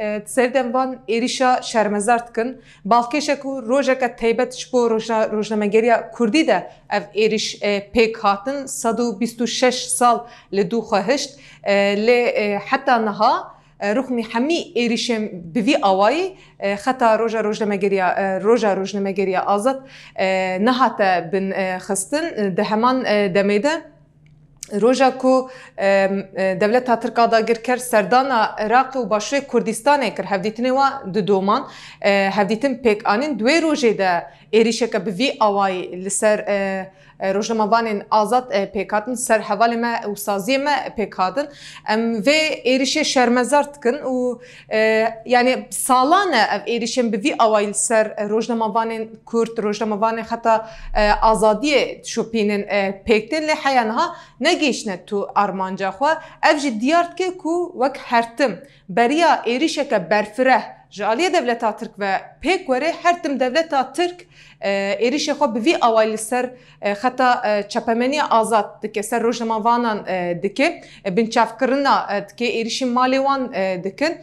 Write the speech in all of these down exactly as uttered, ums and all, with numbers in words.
e, di serî de van êrîşa şermezar dikin. Balkêş e ku rojeke taybet ji bo rojna-, rojnamegeriya kurdî de ev êrîş, e, pêk hatin. Sed û bîst û şeş sal li dû xwe hişt, e, lê, e, heta niha, e, rixmî hemî êrîşên bi vî awayî, e, xeta roja rojnamegeriya, e, roja rojnamegeriya azad, e, nehate bin, e, xistin. Di heman, e, demê de roja ku, e, e, dewleta Tirk a dagirker serdana Iraqê û Başûrê Kurdistanê kir, hevdîtinê wa di doman, e, hevdîtin pêk anîn. Di wê rojê de êrîşeke bi vî awayî li ser, e, e, rojnamevanên azad, e, pêk hatin, ser hevalê me û saziyê me pêk hatin. Em vê êrîşê şermezar dikin û, e, yanî salan e ev êrîşên bi vî awayî li ser, e, rojnamevanên Kurd, rojnamevanên xeta, e, azadiyê dişopînin, e, pêk tên, lê heya niha negihiştine tu armanca xwe. Ev jî diyar dike ku wek her tim beriya êrîşeke berfireh ji aliyê dewleta Tirk ve pêk were, her tim dewleta Tirk, e, êrîşê xwe bi vî awayî li ser, e, xeta, e, çapemeniya azad dike, ser rojnamevanan, e, dike, e, binçavkirina, e, dike, êrîşî malê wan, e, dikin.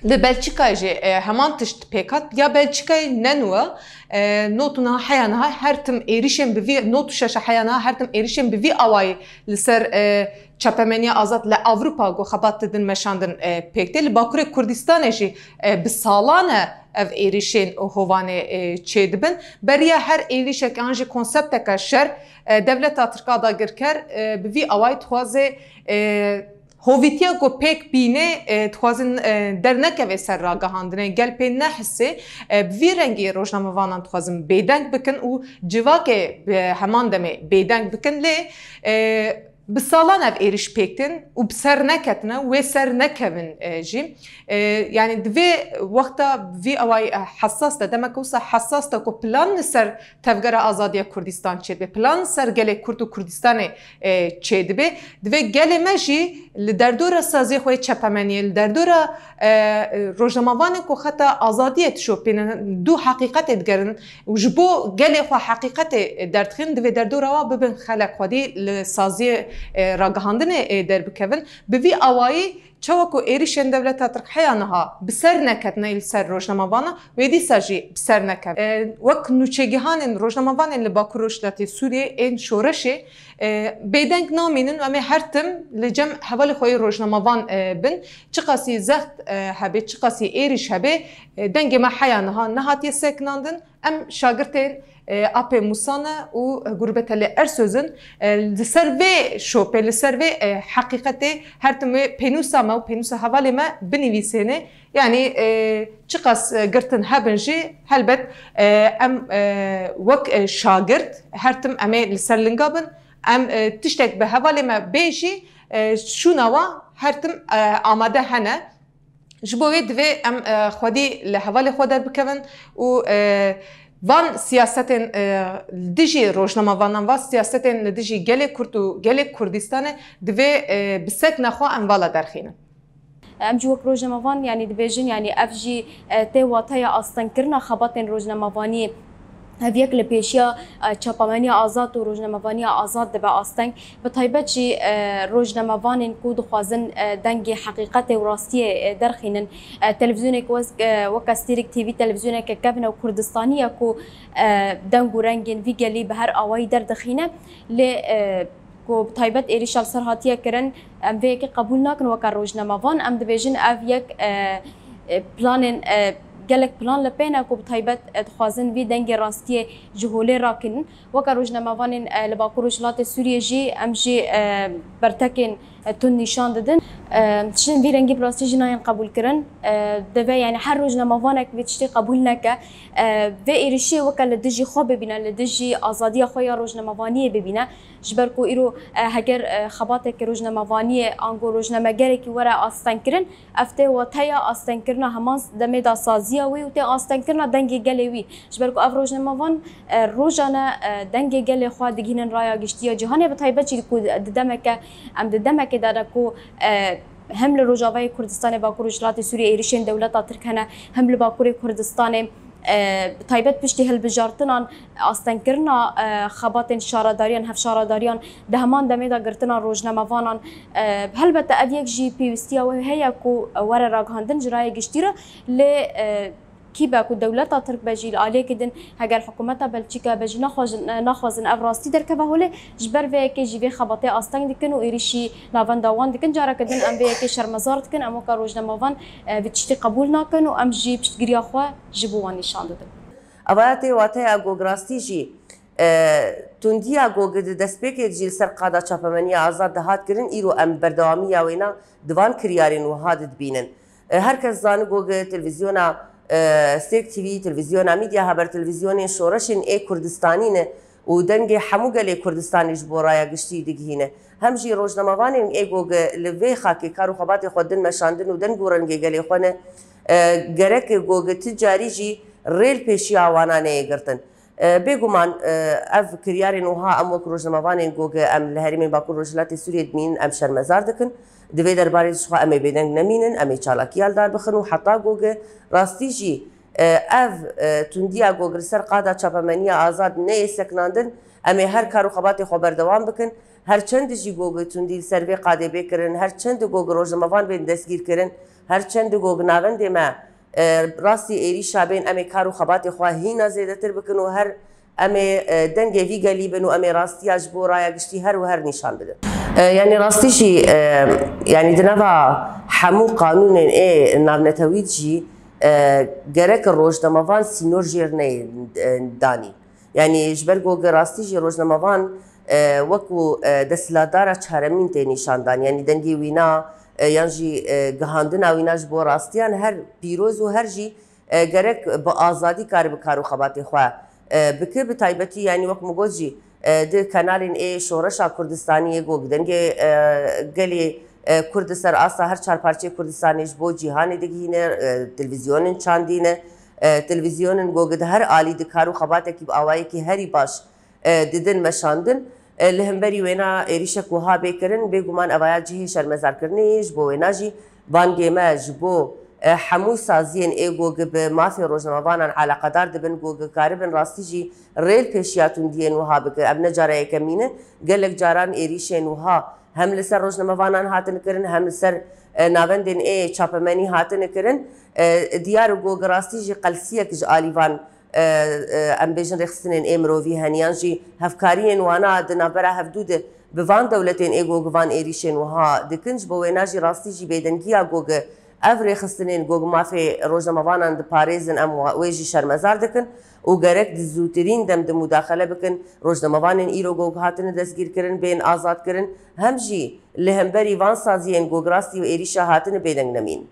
Li Belçikayê jî, e, heman tişt pêk hat. Ya Belçikayê ne nû e, e, not û niha heya niha her tim êrîşên bi vî, not û şeş heya niha her tim êrîşên bi vî awayî li ser, e, çapemeniya azad li Ewropa ku xebat didin meşandin, e, pêk tê. Li Bakurê Kurdistanê jî, e, bi salan e ev êrîşên hovanê, e, çêdibin. Beriya her êrîşek an jî konsepteke şer, e, dewleta Tirk a dagirker, e, bi vî awayî dixwaze, e, hovîtiya ku pêk bîne, e, dixwazin, e, dernekeve ser ragihandinê. Gel pê nehisê, e, bi vî rengî rojnamevanan dixwazin bêdeng bikin û civakê bi heman demê bêdeng bikin. Lê, e, bi salan ev êrîş pêk tên û bi ser neketine, wê ser nekevin, e, jî. E, yanî di vê wexta vî awayî, e, hesas de, demeke wisa hesas de ku plan li ser Tevgera Azadiya Kurdistan çêdibe, plan li ser gelê Kurd û Kurdistanê, e, çêdibe, divê gelê me jî li derdora saziyê xwe yê çepemeniyê, li derdora, e, e, rojnamevanên ku xeta azadiyê dişopînin, dû heqîqetê digerin, û ji bo gelê xwe heqîqetê derdixin, divê derdora wa bibin xelek xwedî li saziyê, e, ragihandinê, e, derbikevin. Bi vî awayî çawa ku êrîşên dewleta Tirk heya niha bi ser neketine li ser rojnamevana, wê dîsa jî bi ser nekeve. E, wek nûçegihanên rojnamevanên li Bakur Rojhilatê Sûriyê ên şoreşê, e, bêdeng namînin û em ê her tim li cem hevalê xwe yê rojnamevan, e, bin. Çiqasî zext, e, hebe, çiqasî êrîş hebe, e, dengê me heya niha nehatiye sekinandin. Em şagirtên, e, Apê Mûsa ne û Gurbetê Ersoz in. E, li ser vê şopê, li ser vê, e, heqîqetê her tim wê pênûsa me û pênûsa hevalê me binivîsêne. Yanî, e, çiqas, e, girtin hebin jî, helbet, e, em, e, wek, e, şagirt her tim em ê li ser linga bin. Em, e, tiştek bi hevalê me bê jî, e, şûna wa her tim, e, amade hene. Ji bo wê divê em, e, xwedî li hevalê xwe derbikevin û, e, van siyasetên, e, li dijî rojnamevanan, van siyasetên li dijî gelê Kurd û gelê Kurdistanê divê, e, bi sekna xwe em vala derxînin. Em jî wek rojnamevan, yanî dibêjin, yanî ev jî, e, tê wateya astengkirina xebatên rojnamevaniyê. Ev yek li pêşiya, e, çapemeniya azad û rojnamevaniya azad dibe asteng. Bi taybet jî, e, rojnamevanên ku dixwazin, e, dengê heqîqetê û rastiyê, e, derxînin. E, televîzyoneke wes-, e, weke Stêrk T V televîzyoneke kevn e û Kurdistanî ye ku, e, deng û rengên vî gelî bi her awayî derdixîne. Lê, e, ku bi taybet êrîşa li ser hatiye kirin, em vê yekê qebûl nakin weke rojnamevan. Em dibêjin ev yek, e, e, planên, e, gelek plan li pê ne ku bi taybet, e, dixwazin vî dengê rastiyê ji holê rakinin. Weke rojnamevanên, e, li Bakur Rojhilatê Sûriyê jî em jî, e, bertekên, e, tund nîşan didin. E, tiştên vî rengî bi rastî jî nayên qebûlkirin. E, divê, yanî her rojnamevanek vê tiştê qebûl neke. E, vê êrîşê weke li dijî xwe bibîne, li dijî azadiya xwe ya rojnamevaniyê bibîne. Ji ber ku îro, e, heger, e, xebateke rojnamevaniyê ango rojnamegerekî were astengkirin, ev tê wateya astengkirina heman demê de saziya wî û tê astengkirina dengê gelê wî. Ji ber ku ev rojnamevan, e, rojane, e, dengê gelê xwe digihînin raya giştî ya cîhanê, bi taybet jî ku di demeke, em di demekê de ne ku, e, hem li Rojavayê Kurdistanê, Bakur Rojhilatê Sûriyê êrîşên dewleta Tirk hene, hem li Bakurê Kurdistanê, E, bi taybet piştî hilbijartinan, astengkirina, e, xebatên şaredariyan, hevşaredariyan, di heman demê de girtina rojnamevanan, e, helbete ev yek jî pêwîstiya wê heye ku were ragihandin ji raya giştî re, lê, e, kî be ku dewleta Tirk be jî, li aliyekî din heger hikûmeta Belçîka be jî, naxwazin, naxwazin ev rastî derkeve holê, ji ber vê yekê jî vê xebatê asteng dikin û êrîşî navenda wan dikin. Careke din em vê yekê şermezar dikin, em weke rojnamevan, e, vê tiştî qebûl nakin û em jî piştgiriya xwe ji bo wan nîşan didin. Evaya tê wateya ku rastî jî, e, tundiya ku di destpêkê jî li ser qada çapemeniya azad dihat kirin, îro em berdewamiya wêna di van kiryarên wiha de dibînin. E, her kes zani ku televîzyona, e, Sêk T V, televîzyona Medya Haber, televîzyonên şoreşên ê Kurdistanî ne û dengê hemû gelê Kurdistanê ji bo raya giştî digihîne. Hem jî rojnamevanên ê ku li vê xakê kar û xebatê xwe din meşandin û deng û rengê gelê xwe ne, e, gerek ku ti carî jî rê li pêşiya wana neyê girtin. E, bêguman, e, ev kiryarên wiha em wek rojnamevanên ku em li herêmên Bakur Rojhilatê Sûriyê dimînin, em şermezar dikin. Di vê derbarê jî xwe em ê bêdeng nemînin, em ê çalakiya li dar bixin û heta ku rastî jî, e, ev, e, tundiya ku li ser qada çapemeniya azad neyê sekinandin, em ê her kar û xebatê xwe berdewam bikin. Her çend jî ku tundî li ser vê qadê bê kirin, her çend ku rojnamevan bên destgîr kirin, her çend ku navendê me, e, rastî êrîşa bên, em ê kar û xebatê xwe hîna zêdetir bikin û her em ê, e, dengê vî gelî bin û em ê rastiya ji bo raya giştî her û her nîşan bidin. E, yanî rastî jî, e, yanî di nava hemû qanûnên ê navnetewî jî, e, gerek rojnamevan sînor jêr neyên, e, danî. Yanî ji ber ku rastî jî rojnamevan, e, wekû, e, desthilatdara çaremîn tê nîşandan. Yanî dengê wîna, e, yan jî, e, gihandina wîna ji bo rastiyan her pîroz û her jî, e, gerek bi azadî karibe kar û xebatê xwe, e, bike. Bi taybetî yanî wek min got jî, e, di kenalên ê şoreşa Kurdistanî yê ku dengê, e, gelê, e, Kurd li ser asta her çar parçeyê Kurdistanê ji bo cîhanê digihîne, e, televîzyonên çandî ne, e, televîzyonên ku di her alî di kar û xebatekî bi awayekî herî baş, e, didin meşandin. E, li hemberî wêna êrîşek wiha bê kirin, bêguman evaya cihê şermezarkirinê ye. Ji bo wêna jî bangê me ji bo, e, hemû saziyên ê ku bi mafê rojnamevanan eleqedar dibin, ku karibin rastî jî rê li pêşiya tundiyên wiha bikin. Ev ne cara yekemîn e. Gelek caran êrîşên wiha hem li ser rojnamevanan hatine kirin, hem li ser, e, navendên ê çapemenî hatine kirin. E, diyar e ku rastî jî qelsiyek ji alî van, e, e, em bêjin rêxistinên ê mirovî hene, yan jî hevkariyên wana di navbera hevdû de bi van dewletên ê ku van êrîşên wiha dikin. Ji bo wêna jî rastî jî bêdengiya ku ev rêxistinên ku mafê rojnamevanan diparêzin, em wa-, wê jî şermezar dikin û gerek di zûtirîn dem de mudaxele bikin. Rojnamevanên îro ku hatine destgîrkirin bên azadkirin, hem jî li hemberî van saziyên ku rastî û êrîşa hatine bêdeng nemîn.